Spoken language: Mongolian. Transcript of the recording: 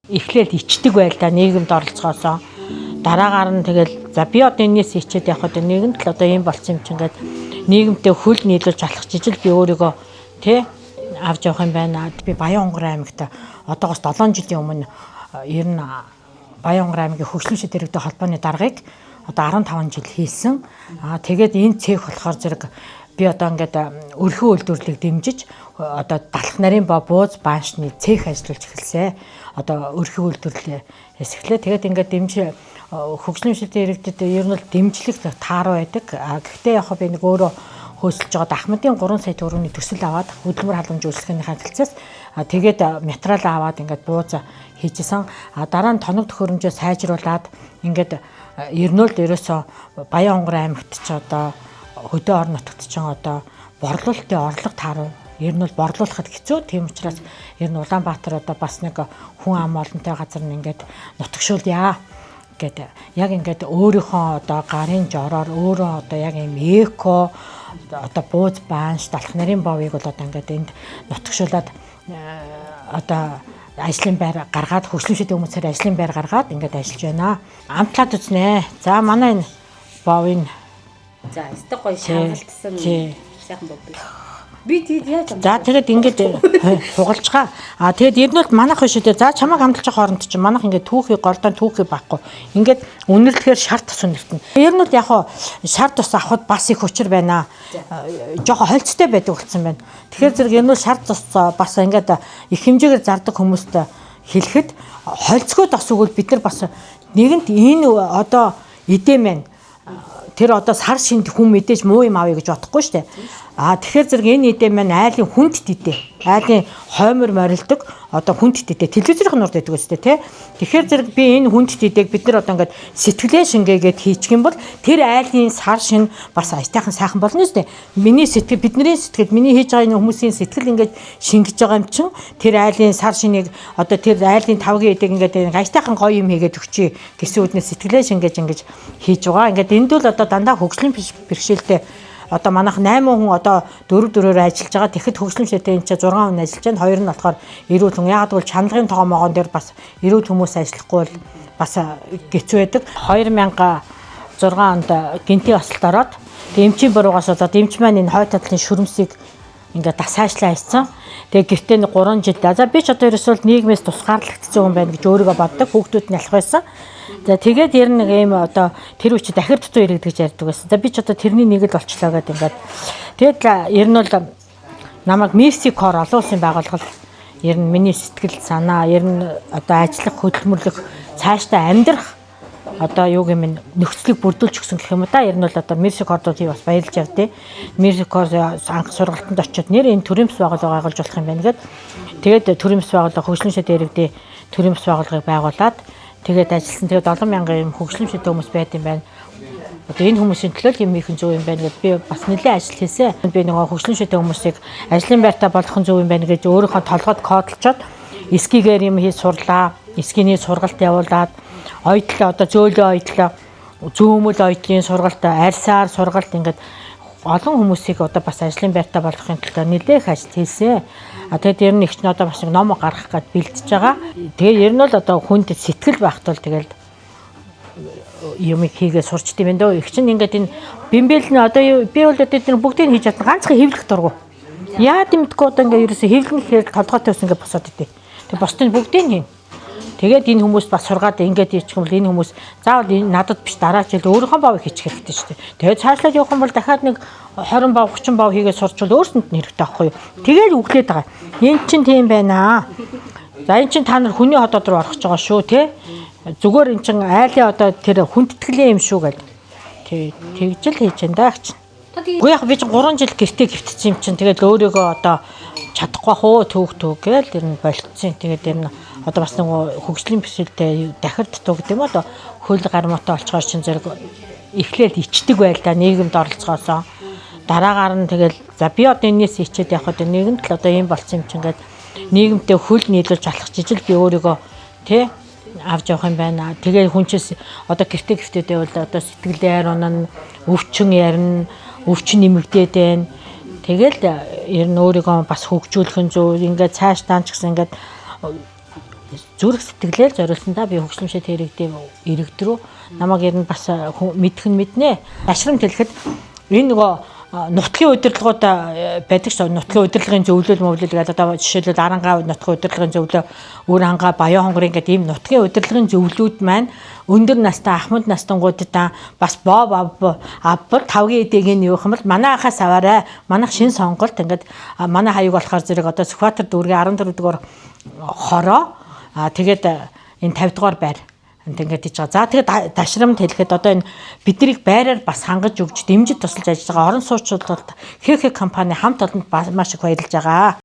Эхлээл ичдэг байлаа нийгэмд оролцоосоо. Дараагаар нь тэгэл за би одоо энэс ичээд явах одоо нийгэмд л одоо ийм болсон юм чинь ингээд нийгэмдээ хөл нийлүүлж алхах жижиг би өөрийгөө тий авч явах юм байна. Би Баян-Онгор аймагт одоогоос 7 жилийн өмнө ер нь Баян-Онгор аймгийн хөгжлийн шид иргэдийн холбооны даргаыг одоо 15 жил хийсэн. Аа тэгээд энэ цех болохоор зэрэг би одоо ингээд өрхөн үйлдвэрлэлийг дэмжиж одоо далах нарийн ба бууз бааншны цех ажиллуулж эхэлсэн. Одоо өрхөн үйлдвэрлэлээс эхлээ. Тэгээд ингээд дэмж хөгжлийн шилдийн иргэдэд ер нь бол дэмжлэг тааруу байдаг. А гэхдээ яг би нэг өөрөө хөөсөлж байгаа Ахмадын 3 сая төгрөгийн төсөл аваад хөдөлмөр халамж үйлчлэгээнийхээ хэлцээс тэгээд материал аваад ингээд бууз хийжсэн. А дараа нь тоног төхөөрөмжөө сайжруулад ингээд ер нь л ерөөсөө Баян-Онгор аймагт ч одоо хөдөө орон нутагт ч одоо борлуулалтын орлого тааруу ер нь бол борлуулахад хэцүү. Тийм учраас ер нь Улаанбаатар одоо бас нэг хүн ам олонтой газар нь ингээд нутагшуулъя гэдэг. Яг ингээд өөрийнхөө одоо гарын жороор өөрөө одоо яг ийм эко одоо бууз баанш далах нарийн бовыг бол одоо ингээд энд нутагшуулад одоо ажлын байр гаргаад хөгжлийн шийдвэр хүмүүсээр ажлын байр гаргаад ингээд ажиллаж байна. Амтлаад үзнэ. За манай энэ бовын За, өстой гоё шаргалтсан сайхан бов. Би тэгэд яаж амтлах? За тэгээд ингээд хугалжгаа. А тэгээд ер нь бол манайх биш үү. За чамайг амталж байгаа хооронд чинь манайх ингээд түүхий голдон түүхий байхгүй. Ингээд үнэрлэхээр шар тус үнэртэн. Ер нь бол яг хуу шар тус авахд бас их учир байна. Жохо холцтой байдаг болсон байна. Тэгэхээр зэрэг ер нь бол шар тус бас ингээд их хэмжээгээр зардаг хүмүүст хэлэхэд холцгоо тос өгвөл бид нар бас нэгэнт энэ одоо идэ мэн тэр одоо сар шинд хүн мэдээж муу юм авъя гэж бодохгүй шүү дээ. А тэгэхээр зэрэг энэ идэ маань айлын хүндт идэ. Айлын хоймор морилдог одоо хүндт идэ. Телевизэрийн нурд байдаг үстэй тий. Тэгэхээр зэрэг би энэ хүндт идээг бид нар одоо ингээд сэтгэлээ шингээгээд хийчих юм бол тэр айлын сар шин бас аятайхан сайхан болно үстэй. Миний сэтгэл бидний сэтгэл миний хийж байгаа энэ хүмүүсийн сэтгэл ингээд шингэж байгаа юм чинь тэр айлын сар шинийг одоо тэр айлын тавгийн идээг ингээд аятайхан гоё юм хийгээд өгчий гэсэн үднээс сэтгэлээ шингээж ингэж хийж байгаа. Ингээд энд бол одоо дандаа хөгжлийн бэрхшээлтэй одоо манайх 8 хүн одоо 4 4-өөр ажиллаж байгаа. Тэгэхэд хөгжлийн ширтээ энэ чинь 6 хүн ажиллаж байна. Хоёр нь болохоор эрүүл хүн. Яг гэвэл чанлагын тоогоо могоон дээр бас эрүүл хүмүүс ажиллахгүй бол бас хэцүү байдаг. 2006 онд гинтийн осолд ороод эмчийн буруугаас болоод эмч маань энэ хойд талын шүрмсийг ингээд дасаашлаа хийсэн. Тэгээ гэртээ нэг 3 жил. За би ч одоо ерөөсөө нийгмээс тусгаарлагдсан хүн байна гэж өөрийгөө боддог. Хүүхдүүд нь алах байсан. За тэгээд ер нь нэг ийм одоо тэр үчи дахир дутуу иргэд гэж ярьдаг байсан. За би ч одоо тэрний нэг л болчлоо гэдэг ингээд. Тэгээд ер нь бол намайг Mercy Corps олон улсын байгууллага ер нь миний сэтгэл санаа ер нь одоо ажиллах хөдөлмөрлөх цаашдаа амьдрах одоо юу гэм нь нөхцөлийг бүрдүүлж өгсөн гэх юм уу да. Ер нь бол одоо Mercy Corps дуудыг бас баярлж явдээ. Mercy Corps анх сургалтанд очиод нэр энэ төрийн бас байгууллага байгуулж болох юм байна гэд. Тэгээд төрийн бас байгууллага хөгжлийн шид иргэдийн төрийн бас байгууллагыг байгуулад тэгээд ажилласан. Тэгээд олон мянган юм хөгжлийн шид хүмүүс байд юм байна. Одоо энэ хүмүүсийн төлөө юм хийх нь зөв юм байна гэд би бас нэлээд ажил хийсэн. Би нөгөө хөгжлийн шидэ хүмүүсийг ажлын байртаа болгох нь зөв юм байна гэж өөрийнхөө толгойд кодлцоод эскигээр юм хийж сурлаа. Эскиний сургалт явуулаад ойдлоо одоо зөөлөө ойдлоо зөөмөл ойдлын сургалт, арьсаар сургалт ингээд олон хүмүүсийг одоо бас ажлын байртаа болгохын төлөө нэлээх ажил хийсэн. А тэгээд ер нь их чинь одоо бас нэг ном гаргах гээд бэлтэж байгаа. Тэгээ ер нь бол одоо хүнд сэтгэл байх тул тэгэл юмыг хийгээ сурч дим энэ дөө. Их чинь ингээд энэ бимбэл нь одоо би бол одоо энэ бүгдийг хийж чадна. Ганцхан хэвлэх дургу. Яа дэмдэхгүй одоо ингээд ерөөсө хэвлэн гэхээр толгой тавьсан ингээд босоод идэв. Тэг бусдын бүгдийг хийн. Тэгээд энэ хүмүүс бас сургаад ингээд хийчих юм бол энэ хүмүүс заавал энэ надад биш дараа жил өөрийнхөө бовыг хийчих хэрэгтэй шүү дээ. Тэгээд цаашлаад явах юм бол дахиад нэг 20 бов 30 бов хийгээд сурчвал өөрсөнд нь хэрэгтэй байхгүй юу. Тэгээд өглөөд байгаа. Энд чинь тийм байна. За эн чинь та нар хүний хотод руу орох гэж байгаа шүү те. Зүгээр эн чинь айлын одоо тэр хүндэтгэлийн юм шүү гэл. Тэг тэгжэл хийж энэ даа ч. Үгүй яг би чинь 3 жил гэртээ гівтсэн юм чинь тэгээд өөрийгөө одоо чадахгүй бах уу түүх түүх гээл ер нь болцсон. Тэгээд ер нь одоо бас нэг хөгжлийн бэрхшээлтэй дахир дутуу гэдэг юм бол хөл гармаатай олцохоор чинь зэрэг эхлээл ичдэг байлаа нийгэмд оролцоосоо. Дараагаар нь тэгэл за би одоо энэс ичээд явах одоо нийгэмд л одоо ийм болсон юм чинь ингээд нийгэмдээ хөл нийлүүлж алхах жижиг би өөрийгөө тий авч явах юм байна. Тэгээ хүн чинь одоо гэртээ гэртээ байвал одоо сэтгэлээр унана, өвчин ярина, өвчин нэмэгдээд байна. Тэгэл ер нь өөрийгөө бас хөгжүүлэх нь зөв. Ингээд цааш таан ч гэсэн ингээд Зүрх сэтгэлээр зориулсан да би хөгжлөмшөө тэрэгдэв иргэд рүү намайг ер нь бас мэдэх нь мэднэ. Ашрамт хэлэхэд энэ нөгөө нутгийн удирдлагууд байдаг шүү. Нутгийн удирдлагын зөвлөл мөвлөл гэдэг одоо жишээлбэл Арангаа нутгийн удирдлагын зөвлөө, Үр хангаа, Баян хонгорын гэдэг ийм нутгийн удирдлагын зөвлүүд маань өндөр настай ахмад настангуудаа бас боб авбал тавгийн эдийг нь юу юм бол манай ахаас аваарай. Манайх шин сонголт ингээд манай хаяг болохоор зэрэг одоо Сүхбаатар дүүргийн 14 дугаар хороо тэгээд энэ 50 дугаар байр ингээд хийж байгаа. За тэгээд дашрамд хэлэхэд одоо энэ биднийг байраар бас хангаж өгч дэмжиж тусалж ажиллаж байгаа орон сууцлалт ХХ компани хамт олонд маш их баярлж байгаа.